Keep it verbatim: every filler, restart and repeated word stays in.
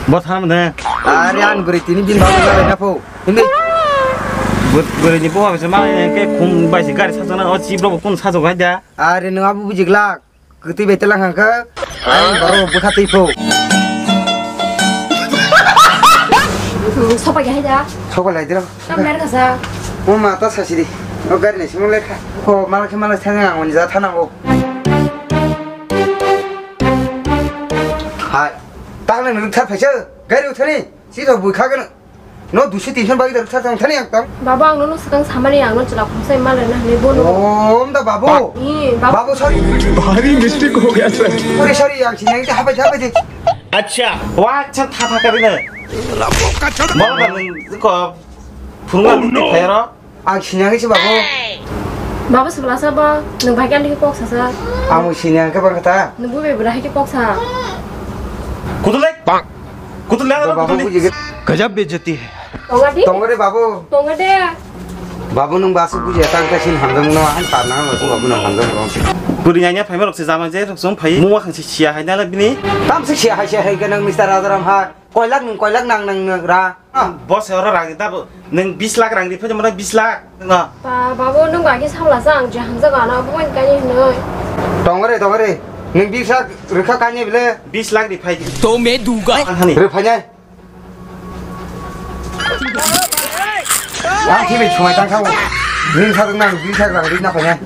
Bo tharmani. Are ani bwrwi tini bini bagwi jalai na pho. Hindi. Bwrwi ni boha se ma ke khum bai se gari sajona o chip rok kun sajok hai da. Are nwng abo bujiglak. Kwtwi bai telang hangkha. Ang baro bwkha twi pho. Sopai hai da. Sopai lai dira. Kam ler kasa. Mo mata sasidi. O gari ni simo lekha. Ko malak malak thang ang ja thanango. Hai. Takle nwng thar phaisa. Gari uthani. Si to bui kha gano. No duiso tinso bagwi da thar thang thani ang tang. Baba, ang nono swkang samani, ang no chwla khumsai mal rwna hwnwi bono. Oh, om da babu. Ni, baba. Babu, sorry. भारी मिस्टेक हो गया sir. Sorry, sorry, ang sinang te habai habai de. Acha. Wa cha tha tha kari na. Mo da nwng ko phunga thero. Ang sinang se babu. Baba, swla sa ba, nwng bai kan kok sa sa. Ang sinang ke bang kata. Nwng bu be bra ke kok sa. Kudulai. Kutul na, babu kutul ni. Buji ge. गजब बेइज्जती है। Tonga di? Tonga de, babu. Tonga de. Babu, nwng basu buji tang ta sin hamjang no, han tar na basu babu nwng hamjang no. Puri nanya phai ma rok se jama je rok song phai. Mungwa khang se sia hai na la bini. Tam se sia hai, sia hai ganang Mister Rajaram ha. Koilak nwng koilak nang nang ra. Boss oro rang ta bo. Nwng bis lakh rang ri phai mo bis lakh. Nwng. Ba, babu, nwng ba khe samla sa ang je hamjago ano, abo bai kani hinoi. Tongore, tongore. Nwng bis lakh rwkha kani bile? Bis lakh ri phai. तो मैं दूंगा। Ang hani. Rwphai nai. Ang thini chumai tang thango. Nwng sa nwng bis lakh rang ri na phai nai.